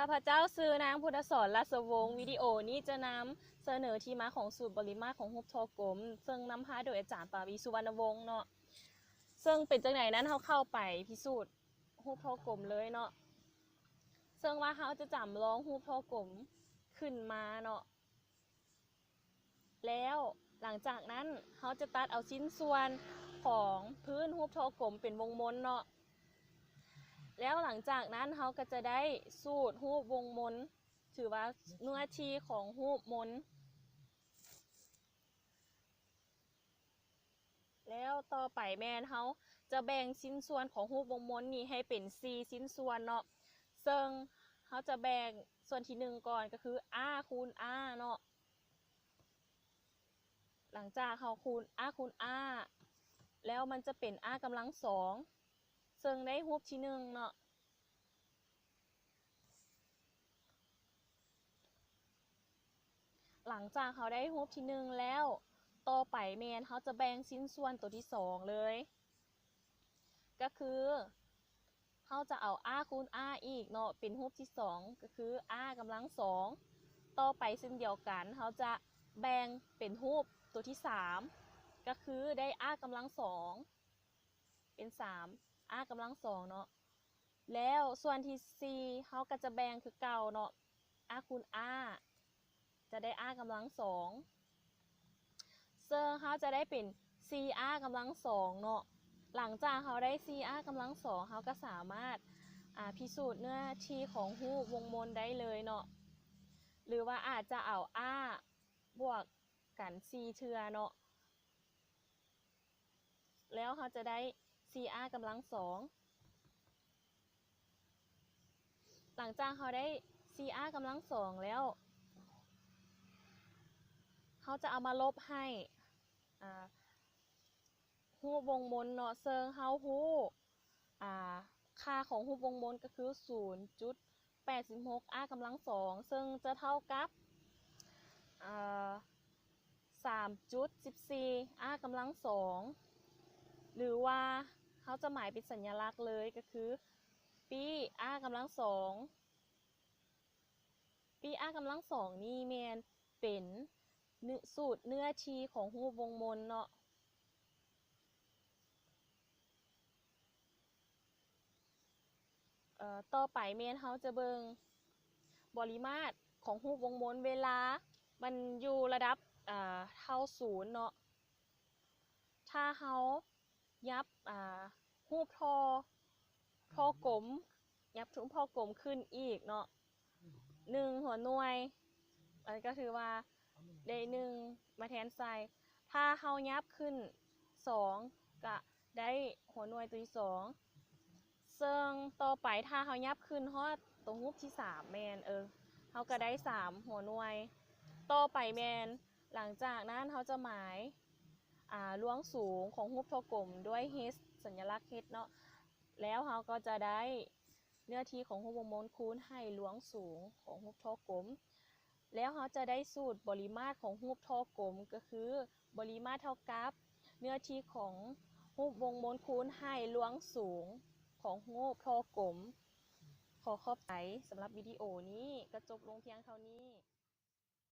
ຂ້າພະເຈົ້າຊື່ນາງພຸດທະສອນ ລາຊະວົງ. ວິດີໂອນີ້ຈະນຳສະເໜີທີ່ມາຂອງສູດບໍລິມາດຂອງຮູບທໍກົມ, ເຊິ່ງນຳພາໂດຍອາຈານ ປາວີ ສຸວັນນະວົງ ເນາະ. ເຊິ່ງເປັນຈັ່ງໃດນັ້ນ ເຮົາເຂົ້າໄປພິສູດຮູບທໍກົມເລີຍເນາະ. ເຊິ່ງວ່າເຮົາຈະຈຳລອງຮູບທໍກົມຂຶ້ນມາເນາະ. ແລ້ວຫຼັງຈາກນັ້ນເຮົາຈະຕັດເອົາຊິ້ນສ່ວນຂອງພື້ນຮູບທໍກົມເປັນວົງມົນເນາະ. ແລ້ວຫຼັງຈາກນັ້ນເຮົາກໍຈະໄດ້ສູດຮູບວົງມົນ, ຖືວ່າເນື້ອທີ່ຂອງຮູບມົນ. ແລ້ວຕໍ່ໄປແມ່ນເຮົາຈະແບ່ງຊິ້ນສ່ວນຂອງຮູບວົງມົນນີ້ໃຫ້ເປັນສີ່ຊິ້ນສ່ວນເນາະ. ເຊິ່ງເຮົາຈະແບ່ງສ່ວນທີໜຶ່ງກ່ອນ ກໍຄື r ຄູນ r ເນາະ. ຫຼັງຈາກເຮົາຄູນ r ຄູນ r ແລ້ວມັນຈະເປັນ r ກຳລັງສອງ ເຊິ່ງໄດ້ຮູບທີໜຶ່ງເນາະ. ຫຼັງຈາກເຮົາໄດ້ຮູບທີໜຶ່ງແລ້ວ, ຕໍ່ໄປແມ່ນເຮົາຈະແບ່ງຊິ້ນສ່ວນຕົວທີສອງເລີຍ, ກໍຄືເຮົາຈະເອົາ r ຄູນ r ອີກເນາະ, ເປັນຮູບທີສອງ ກໍຄື r ກຳລັງສອງ. ຕໍ່ໄປເຊັ່ນດຽວກັນ, ເຮົາຈະແບ່ງເປັນຮູບຕົວທີສາມ ກໍຄືໄດ້ r ກຳລັງສອງ ເປັນສາມ r ກຳລັງສອງເນາະ. ແລ້ວສ່ວນທີສີ່ເຮົາກໍຈະແບ່ງຄືເກົ່າເນາະ, r ຄູນ r ຈະໄດ້ r ກຳລັງສອງ ເຊິ່ງເຮົາຈະໄດ້ເປັນສີ່ r ກຳລັງສອງເນາະ. ຫຼັງຈາກເຮົາໄດ້ສີ່ r ກຳລັງສອງ ເຮົາກໍສາມາດ ອາ ພິສູດເນື້ອທີ່ຂອງຮູບວົງມົນໄດ້ເລີຍເນາະ ຫຼືວ່າອາດຈະເອົາ r ບວກກັນສີ່ເທື່ອເນາະ. ແລ້ວເຮົາຈະໄດ້ສີ່ r ກຳລັງສອງ. ຫຼັງຈາກເຮົາໄດ້ສີ່ r ກຳລັງສອງແລ້ວ, ເຮົາຈະເອົາມາລົບໃຫ້ ອາ ຮູບວົງມົນເນາະ, ເຊິ່ງເຮົາຮູ້ ອາ ຄ່າຂອງຮູບວົງມົນກໍຄືສູນຈຸດແປດສິບຫົກ r ກຳລັງສອງ ເຊິ່ງຈະເທົ່າກັບ ອາ ສາມຈຸດສິບສີ່ r ກຳລັງສອງ ຫຼືວ່າເຮົາຈະໝາຍເປັນສັນຍະລັກເລີຍ ກໍຄືປີ້ r ກຳລັງສອງ. ປີ້ r ກຳລັງສອງນີ້ແມ່ນເປັນ ເນື້ອ ສູດເນື້ອທີ່ຂອງຮູບວົງມົນເນາະ. ເອີ ຕໍ່ໄປແມ່ນເຮົາຈະເບິ່ງບໍລິມາດຂອງຮູບວົງມົນເວລາມັນຢູ່ລະດັບ ເອີ ເທົ່າສູນເນາະ. ຖ້າເຮົາຫຍັບ ອາ ຮູບທໍ່ ທໍ່ກົມ ຫຍັບຮູບທໍ່ກົມຂຶ້ນອີກເນາະ ໜຶ່ງຫົວໜ່ວຍ, ອັນກໍຖືວ່າໄດ້ໜຶ່ງມາແທນໃສ່. ຖ້າເຮົາຫຍັບຂຶ້ນສອງ ກະໄດ້ຫົວໜ່ວຍຕົວທີສອງ. ເຊິ່ງຕໍ່ໄປຖ້າເຮົາຫຍັບຂຶ້ນຮອດຕົວຮູບທີສາມ ແມ່ນ ເອີ ເຮົາກໍໄດ້ສາມຫົວໜ່ວຍ. ຕໍ່ໄປແມ່ນ ຫຼັງຈາກນັ້ນເຮົາຈະໝາຍ ອາ ລວງສູງຂອງຮູບທໍ່ກົມດ້ວຍ h ສັນຍະລັກ h ເນາະ. ແລ້ວເຮົາກໍຈະໄດ້ເນື້ອທີ່ຂອງຮູບວົງມົນຄູນໃຫ້ລວງສູງຂອງຮູບທໍ່ກົມ. ແລ້ວເຮົາຈະໄດ້ສູດບໍລິມາດຂອງຮູບທໍ່ກົມ ກໍຄືບໍລິມາດເທົ່າກັບເນື້ອທີ່ຂອງຮູບວົງມົນຄູນໃຫ້ລວງສູງຂອງຮູບທໍ່ກົມ. ຂໍຂອບໃຈ. ສຳລັບວິດີໂອນີ້ກໍຈົບລົງພຽງເທົ່ານີ້.